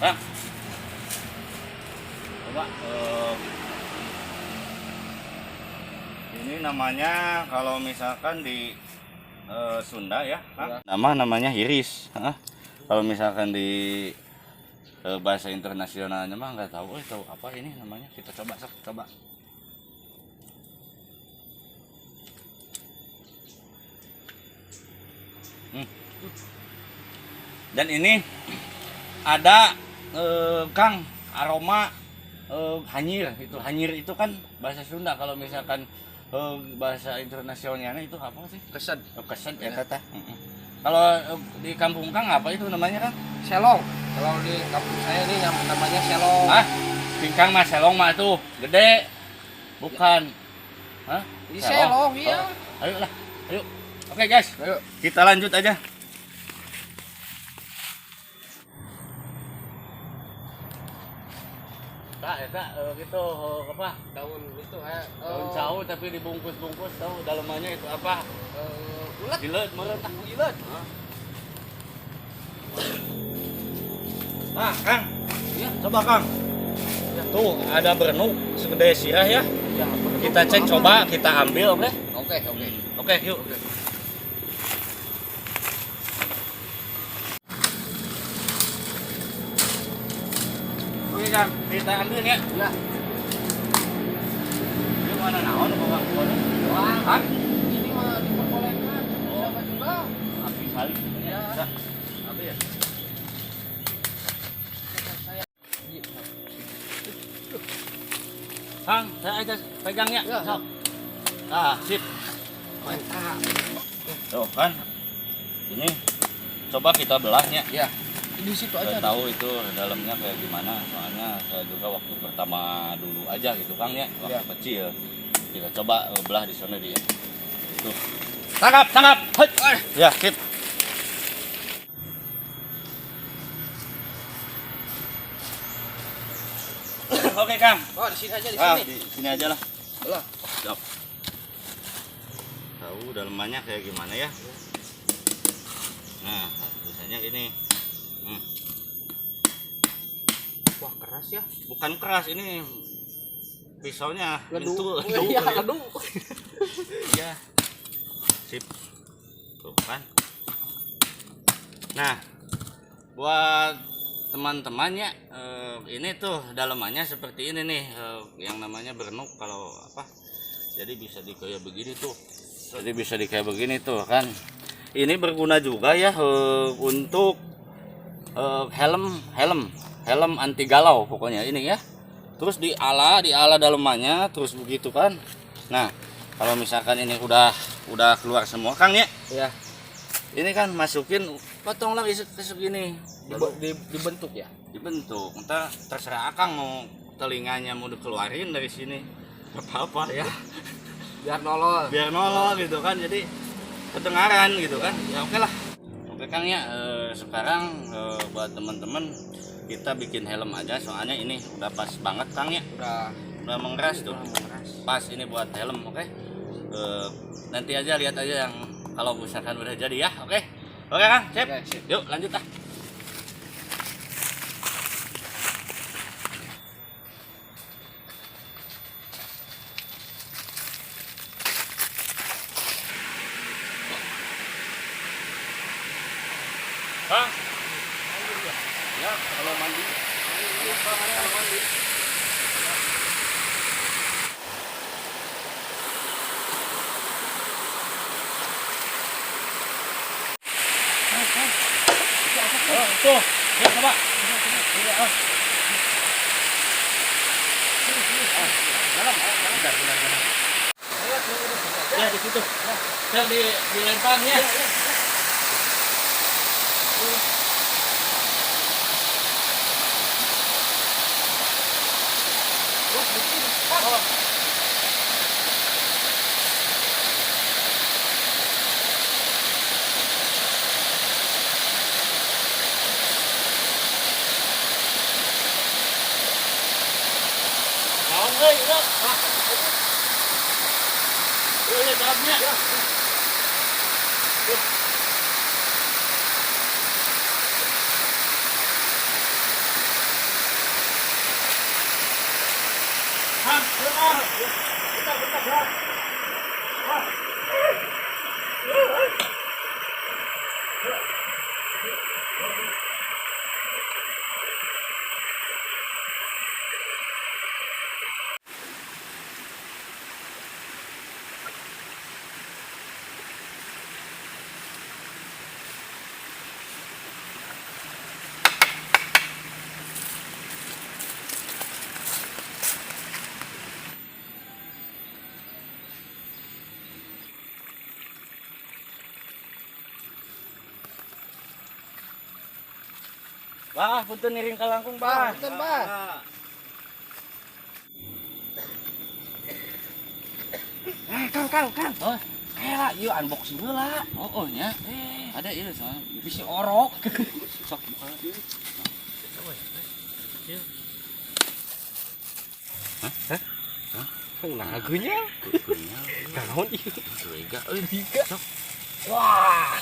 Bang. Coba ini namanya kalau misalkan di Sunda ya, Kang. Namanya hiris. Hah? Kalau misalkan di bahasa internasionalnya mah nggak tahu, tahu apa ini namanya. Kita coba sok, coba. Dan ini ada Kang, aroma hanyir. Itu hanyir itu kan bahasa Sunda. Kalau misalkan bahasa internasionalnya itu apa sih? Kesed. Oh, kesed ya kata. Kalau di kampung Kang apa itu namanya, Kang? Selong. Kalau di kampung saya ini yang namanya selong. Ah, pingkang mah selong mah tuh gede. Bukan. Hah? Di selong, iya. Oh, ayo lah. Ayo. Oke, guys. Ayo. Kita lanjut aja. Nah, eta gitu apa? Daun itu daun cau tapi dibungkus-bungkus, tahu dalamannya itu apa? Ulet. Gileut meureun tah. Gileut. Ah, Kang. Ya. Coba, Kang. Ya. Tuh, ada berenuk segede sirah ya. Ya, berenuk. Kita cek coba, kita ambil, oke? Oke, oke. Oke, yuk. Oke. Oke, Kang, kita ambil ya. Ya. Ini mana naon apa Kang? Wah, Hah? ini mah diperbolehkan. Oh. Siapa juga? Api salib. Ya. Bisa. Ambil ya. Saya. Kang, saya aja pegangnya. Ya. Sok. Ah, sip. Mantap. Tuh kan. Ini coba kita belahnya. Ya. Di situ aja. Nggak tahu itu dalamnya kayak gimana, soalnya saya juga waktu pertama dulu aja gitu Kang ya, waktu Ya. kecil. Kita coba belah di sana dia. Tuh. Tangkap, tangkap. Hei. Ya, sip. Oke, Kang. Oh, di sini aja, di Ah, sini. di sini aja lah. Belah. Siap. Tahu dalamannya kayak gimana ya? Nah, biasanya ini. Wah, keras ya. Bukan keras, ini pisaunya Ledu. lentur. Iya, ledu. Iya. Sip. Tuh kan. Nah, buat teman-temannya ini tuh dalamannya seperti ini nih, yang namanya berenuk kalau apa. Jadi bisa di kayak begini tuh. Jadi bisa di kayak begini tuh kan. Ini berguna juga ya untuk helm anti galau pokoknya ini ya. Terus diala dalamannya terus begitu kan. Nah, kalau misalkan ini udah keluar semua Kang ya. Ya. Ini kan masukin, potong lagi segini. Dibentuk ya. Dibentuk. Entar terserah Akang mau telinganya mau dikeluarin dari sini. Nggak apa-apa ya. Biar nolol. Biar nolol gitu kan. Jadi kedengaran gitu kan. Ya oke lah. Oke Kang ya, sekarang buat teman-teman kita bikin helm aja, soalnya ini udah pas banget Kang ya. Udah mengeras tuh. Udah mengeras. Pas ini buat helm, oke. Nanti aja lihat aja yang kalau misalkan udah jadi ya, oke. Oke Kang, sip. Oke, sip. Yuk lanjut ah. Kang. Ya, kalau mandi. Kalau mandi. Oh, tuh. Ya, coba. Dalam, bentar, bentar, bentar. Ya, di situ. Ya, di lemparnya. Bentar, bentar, Bah. Bah. Bah, punten niring kalangkung, Bah, Bah. punten, Bah. Eh, Kang, Kang, Kang. Oh, Kela, ieu unboxing heula. oh, oh nya. Ada ieu soalnya. Bisi orok. Sok buka. Nah, agunya. Kukunya. Naon ieu? Curiga euy. Tiga. Sok. Wah.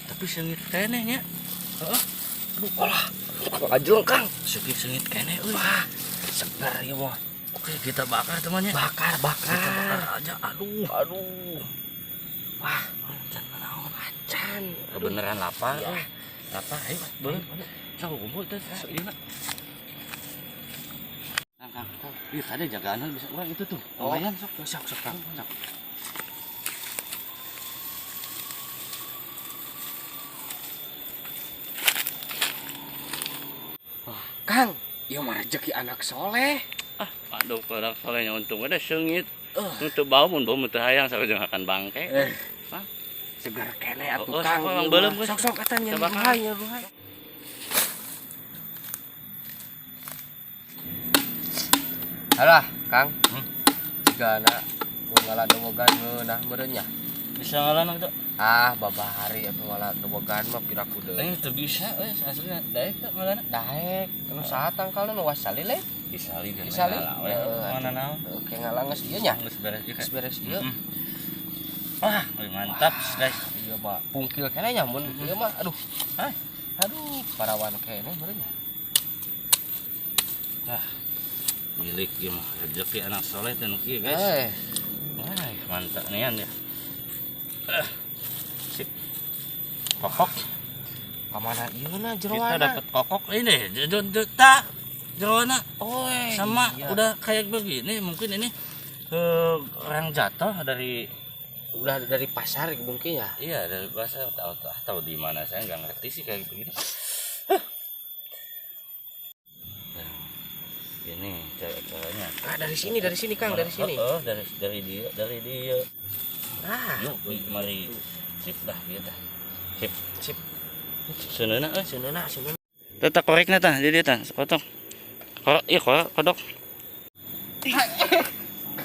Tapi seungit keneh nya. Heeh. Aduh, olah. Ngajleng, Kang. Seungit-seungit keneh euy. Wah, segar ieu mah. Oke, kita bakar temannya. Bakar, bakar. Kita bakar aja. Aduh. Aduh. Wah, Can naon. acan. Kebenaran lapar. Iya. Euy. Lapar, ayo boleh. Sok kumpul teh. Sok ieu na. Kang, Kang, Kang. Ih, kade jagaan bisa urang itu tuh. Oh. Lumayan sok. Sok, sok, Kang. Sok. Kang, ieu mah rezeki anak soleh. Ah, aduh, kalau solehnya untung ada seungit. Eh. Untuk bau mun bau mun teu hayang sareng akan bangke. Eh. Hah? Segar keneh atuh Oh, oh, Kang. sok, ieu Kang, belum, mah. geus. Sok sok atan nya Coba, Kang. ruhai, nya ruhai. Alah, Kang. Jigana mun ngala dobogan ngeunah meureun nya. Bisa ngalan tuh. Ah, babahari atuh ngala dobogan mah piraku deui. Eh, teu bisa euy aslinya daek teu ngalana. Daek, anu saha tangkalna nu wasali le? Disali kan. Disali? We Heeh, mana naon. Oke ngalanges ieu nya. Geus beres ieu. Geus beres ieu. Wah, euy, mantap guys. Iya, Pak. Pungkil keneh nya mun ieu mah aduh. Hah? Aduh, parawan keneh meureun nya. Milik ieu mah rezeki anak soleh teh nu kieu guys. Eh, Wah, mantap nian ya. Sip. Kokok. kamana ieu na Kita jeroana? dapat kokok ini. Tak jeroana Oh, sama iya. udah kayak begini mungkin ini orang jatuh dari Udah dari pasar mungkin ya. iya dari pasar atau atau di mana saya nggak ngerti sih kayak begini. Nah, ini cara-caranya. Ah, dari sini Kang, dari sini. Oh, oh, dari dia, dari dia. Ah, Yuk, mari. Sip dah kita. Sip. Sip. Seuneuna euy. Seuneuna, seuneuna. Tetap korekna tah, jadi tah, sepotong. Korok, iya korok, kodok.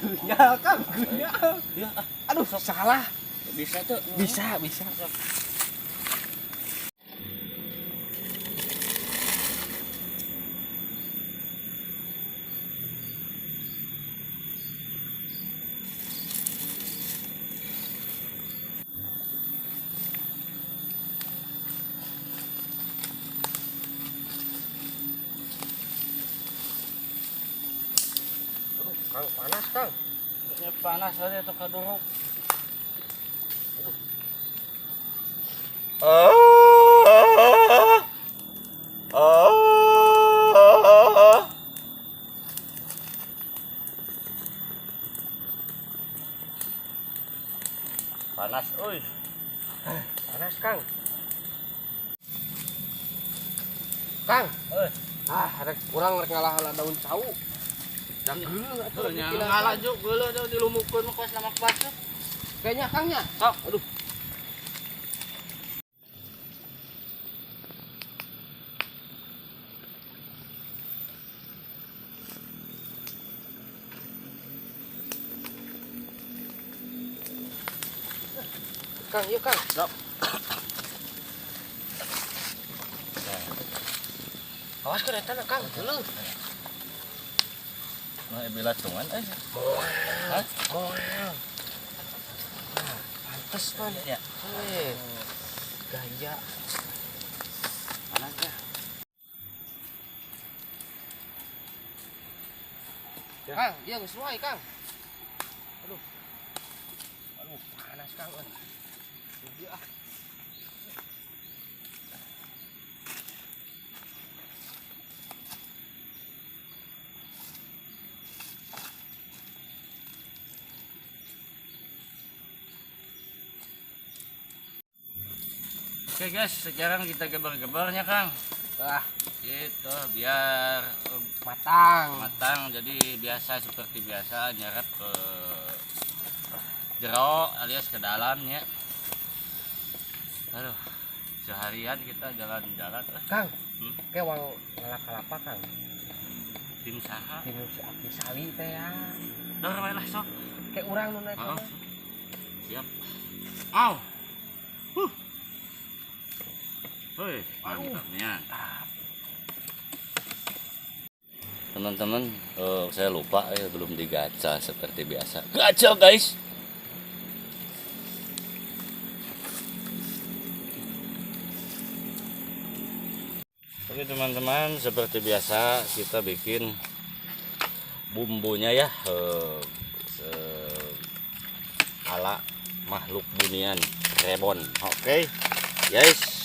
Gunyal, Kang, gunyal. Iya, Aduh, salah. Bisa tuh. Bisa, bisa. Aduh, Kang, panas, Kang. Ini panas aja tuh kaduruk. Panas, euy. Panas, Kang. Kang, Euy. ah, rek urang rek ngalah-ngalah daun cau. Da geuleuh atuh Tuh, rek ngalah juk geuleuh tuh dilumukeun mah kos lamak basuh. Kayaknya Kang nya. Sok. Aduh. Kang, yuk Kang. Sok. Awas ke eta Kang, geuleuh. Nah, bila tungan eh. Moal. Hah? Moal. Nah, pantes man. Ya. Weh. Gaya. Panas ya. Kang, iya geus wae, Kang. Aduh. Aduh, panas, Kang. Iya ah. Oke guys, sekarang kita gebar-gebarnya, Kang. Ah, gitu biar matang. Matang, jadi biasa seperti biasa nyerap ke jero alias ke dalamnya. Aduh, seharian kita jalan-jalan. Kang, kayak wang ngalap kalapa, Kang. Tim saha? Tim si Aki Sali teh ya. Dor we lah sok. Kayak urang nu naik. Siap. Au. Huh. Hoi, mantapnya. Teman-teman, saya lupa ya belum digaca seperti biasa. Gaca guys. Oke teman-teman, seperti biasa kita bikin bumbunya ya, ala makhluk bunian rebon. Oke guys.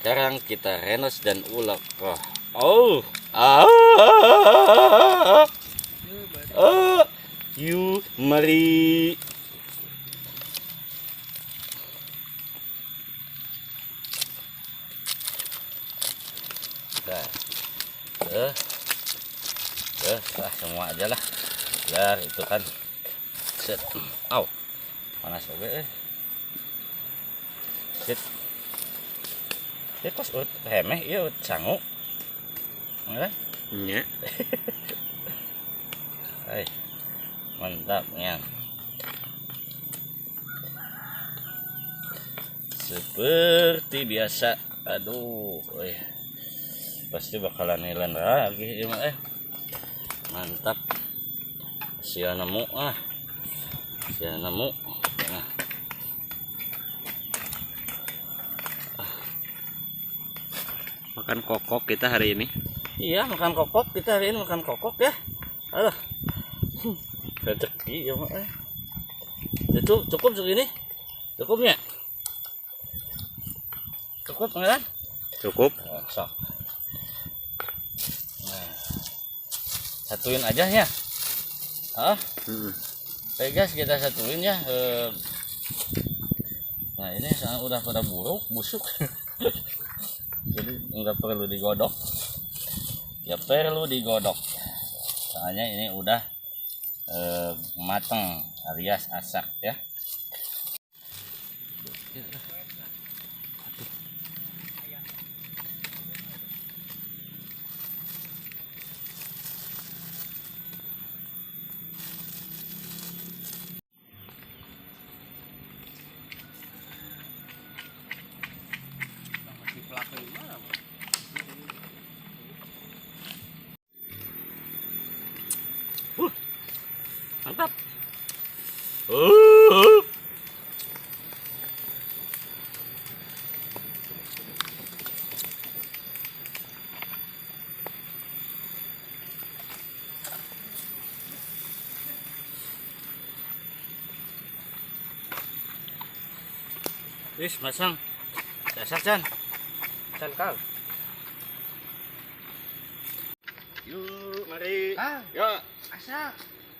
Sekarang kita renos dan ulek. Oh, you mari. Nah, semua aja lah. Biar itu kan. Set. Au, panas oke. Set. Ya kos ut hemeh ieu ut sangu. Nggak? Nya. Hai. Mantap ya. Seperti biasa. Aduh, pasti bakalan hilang lagi ieu mah. Mantap. Sia nemu ah. Sia nemu. Nah. Makan kokok kita hari ini. Iya, makan kokok kita hari ini, makan kokok ya. Aduh. Rezeki ya, Mak. Itu cukup segini? Cukupnya? Cukup, Pangeran? Cukup. Oh, sok. Nah. Satuin aja ya. Hah? Oke guys, kita satuin ya. Nah, ini udah pada buruk, busuk. Jadi nggak perlu digodok ya, perlu digodok soalnya ini udah mateng alias asak ya. Mantap. Wis, masang. Dasar, Chan. Chan, Kang. Yuk, mari. Kang. Ya. Asak.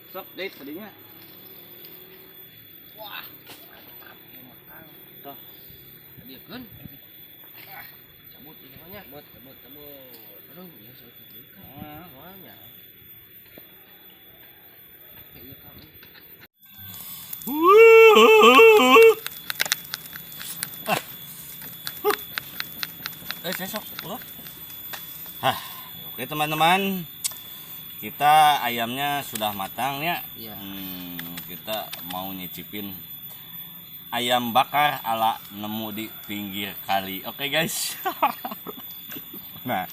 Sok deh tadinya. Wah, mantap ieu mah, Kang. Tuh. Tadi keun. Ah, cabut ieu mah nya. Cabut, cabut, cabut. Aduh, ieu sok deui, Kang. Wah, nya. Ieu, Kang. Saya sok. Hah, oke teman-teman. Kita ayamnya sudah matang ya. Iya. Kita mau nyicipin ayam bakar ala nemu di pinggir kali. Oke guys. Nah,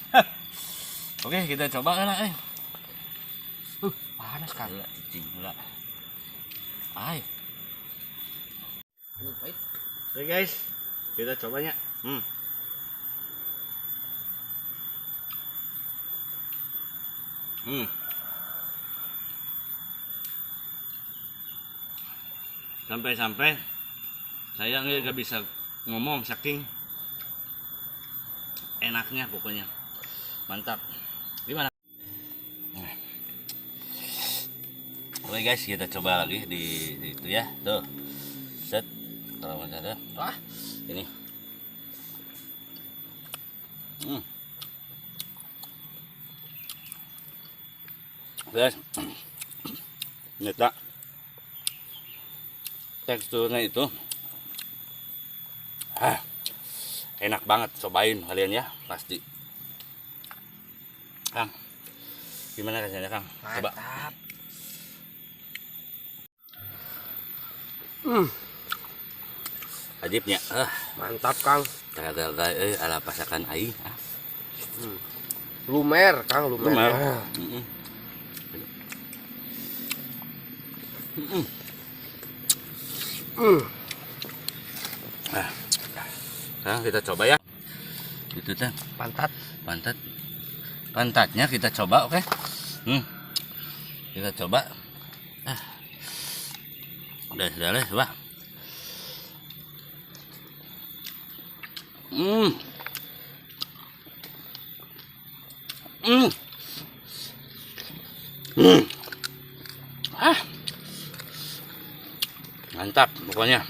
oke kita coba lah. Panas kan? Cicing pula. Ay. Oke guys, kita cobanya. Sampai-sampai saya nggak bisa ngomong saking enaknya pokoknya. Mantap. Gimana? Nah. Oke guys, kita coba lagi di itu ya. Tuh. Set. Kalau nggak ada. Wah, ini. Guys, ternyata teksturnya itu enak banget, cobain kalian ya pasti. Kang, gimana rasanya Kang? Coba. Mantap. Ajibnya. Mantap Kang. Gagal ala pasakan aing. Lumer Kang, lumer. Lumer. Nah, kita coba ya. Itu teh pantat. Pantat. Pantatnya kita coba, oke? Kita coba. Udah, sudah lah, coba. Mantap pokoknya.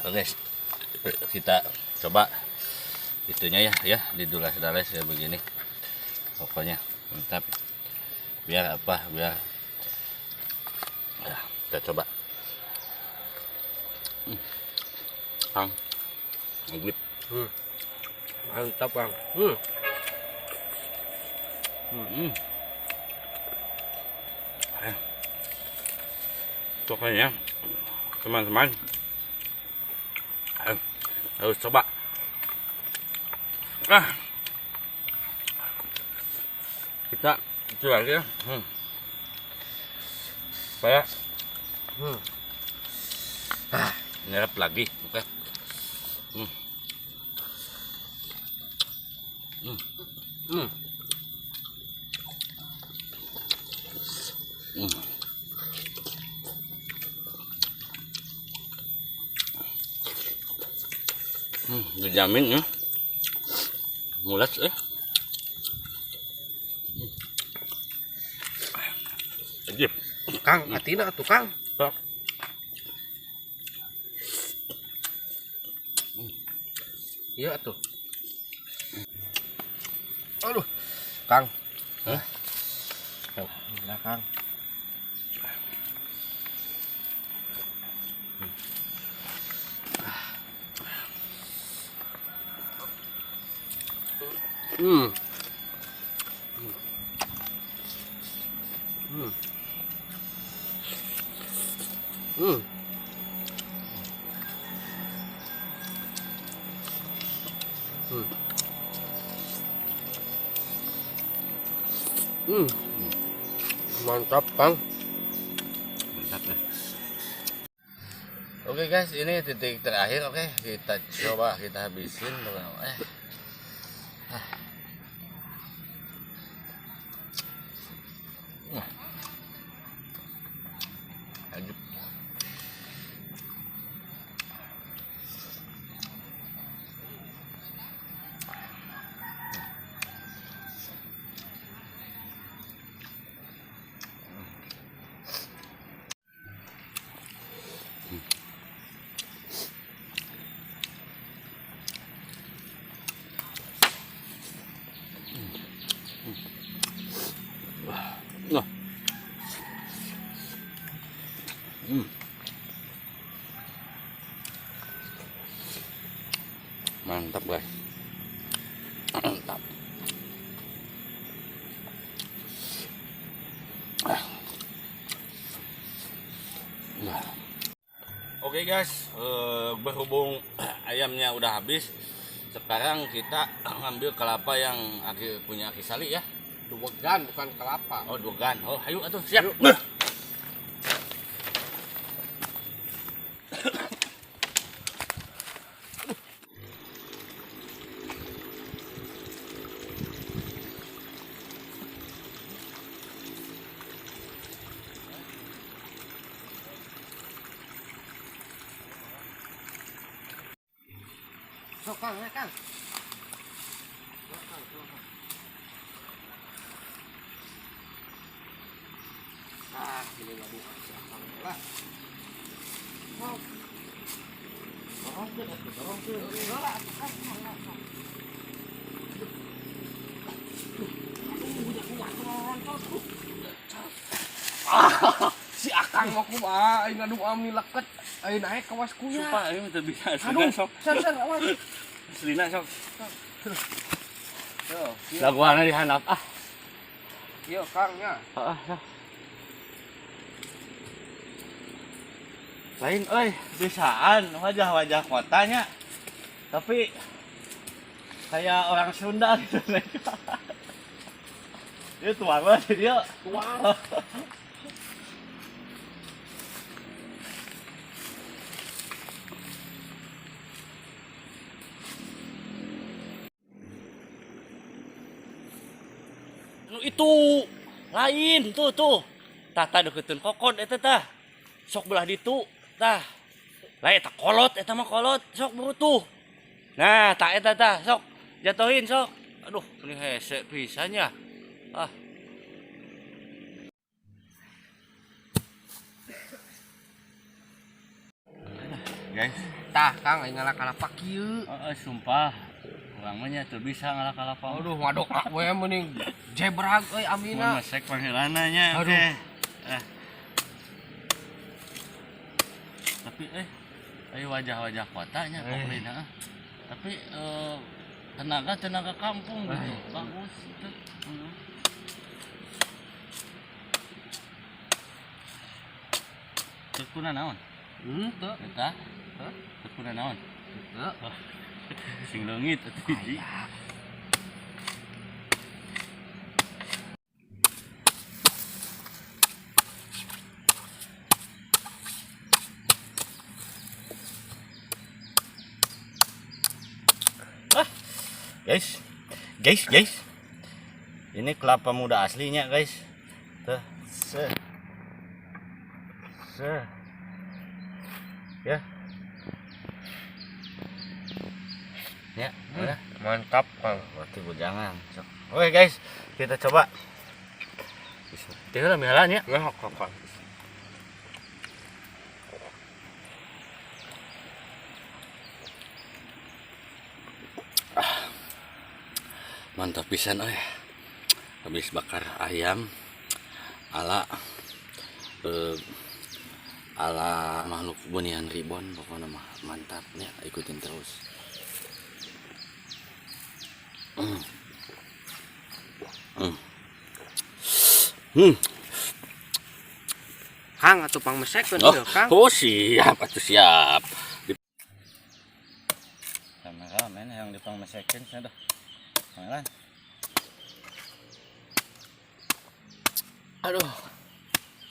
Oke guys, kita coba itunya ya, didulas-dulas kayak begini. Pokoknya mantap. Biar apa? Biar kita coba. Kang, ngeglip. Mantap Kang. Pokoknya teman-teman harus coba. Kita itu lagi ya. Supaya nyerap lagi, oke. Dijamin ya. Mulas. Ajib. Kang, atina atuh Kang. Pak. Iya atuh. Aduh. Kang. Hah? Nah, Kang. Mantap, Kang. Mantap deh. Oke guys, ini titik terakhir, oke. Kita coba, kita habisin. Lanjut. Nah. Mantap guys. Mantap. Nah. Oke guys, berhubung ayamnya udah habis, sekarang kita ngambil kelapa yang punya Aki Sali ya. Duwegan bukan kelapa. Oh, duwegan. Oh, ayo atuh, siap. Ayo. Sok Kang, ya Kang. Sok, Kang, sok, Kang. Ah, ini ngaduan si Akang lah. Sok. Dorongkeun atuh, dorongkeun. Heula atuh, Kang. Heula, sok. Aduh, kuat rontok. Ah, si Akang mah kumaha aing ngadu ami leket, aing naik kawas kuya. Sumpah aing teu bisa. Aduh, Aslina sok. Ser ser awas. Aslina sok. Yo, Laguana di handap ah. yo Kang ya. Heeh, sok. Lain euy, bisaan wajah-wajah kotanya. Tapi kayak orang Sunda gitu. Dia tua banget dia. Tua. Nu itu lain tuh tuh. Tah tah deukeuteun kokod eta tah. Sok belah ditu tah. Lah eta kolot eta mah kolot sok buru tuh. Nah, tah eta tah sok jatuhin sok. Aduh, ini hese pisan ya. Ah. Guys, Tah Kang aing ngalah kalapa kieu. heeh, sumpah urang mah nya teu bisa ngalah kalapa. Aduh, ngadok we mending jebrag euy Mun amina. mesek panggilanna nya. Aduh. Oke. Eh. Tapi ayo wajah-wajah kotanya pokoknya. Tapi tenaga-tenaga kampung gitu. Bagus gitu. Hmm. Tekuna naon? Henteu. Eta? Hah? Tekuna naon? Henteu. Sing leungit atuh hiji. Ah, guys, guys, guys. Ini kelapa muda aslinya, guys. Tuh, se. Se. Ya. Ya, udah. Mantap Kang. Berarti bujangan. Sok. Oke, guys, kita coba. Tinggal mihalan ya. Ngehok kok Kang. Mantap pisan euy. Habis bakar ayam ala ala makhluk bunian ribon pokoknya mah mantapnya, ikutin terus. Hmm. Hmm. Kang atuh pangmesekkeun Oh, ieu Kang. oh siap atuh siap. Kameramen yang dipangmesekeun cenah. Pangeran. Aduh.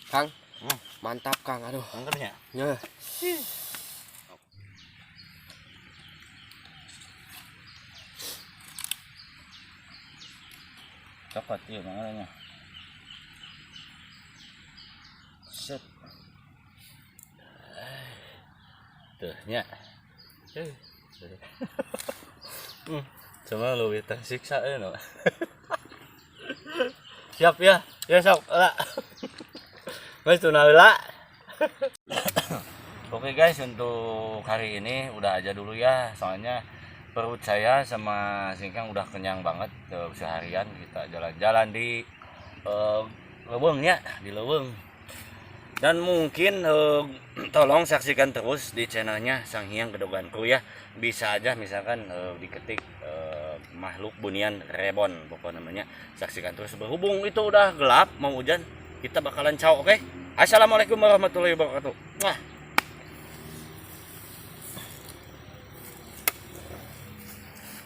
Kang. Hmm. Mantap Kang, aduh. Mantapnya. Ya. Coklat iya pangerannya. Set. Tuh nya. Cuma lu tersiksa ya no. Siap ya. Ya sok lah. Mas tunawila. Oke guys, untuk hari ini udah aja dulu ya. Soalnya perut saya sama Singkang udah kenyang banget seharian kita jalan-jalan di leuweung ya, di leuweung. Dan mungkin tolong saksikan terus di channelnya Sang Hyang Gedoganku ya. Bisa aja misalkan diketik makhluk bunian rebon pokoknya namanya. Saksikan terus, berhubung itu udah gelap mau hujan, kita bakalan ciao, oke? Assalamualaikum warahmatullahi wabarakatuh. Mwah.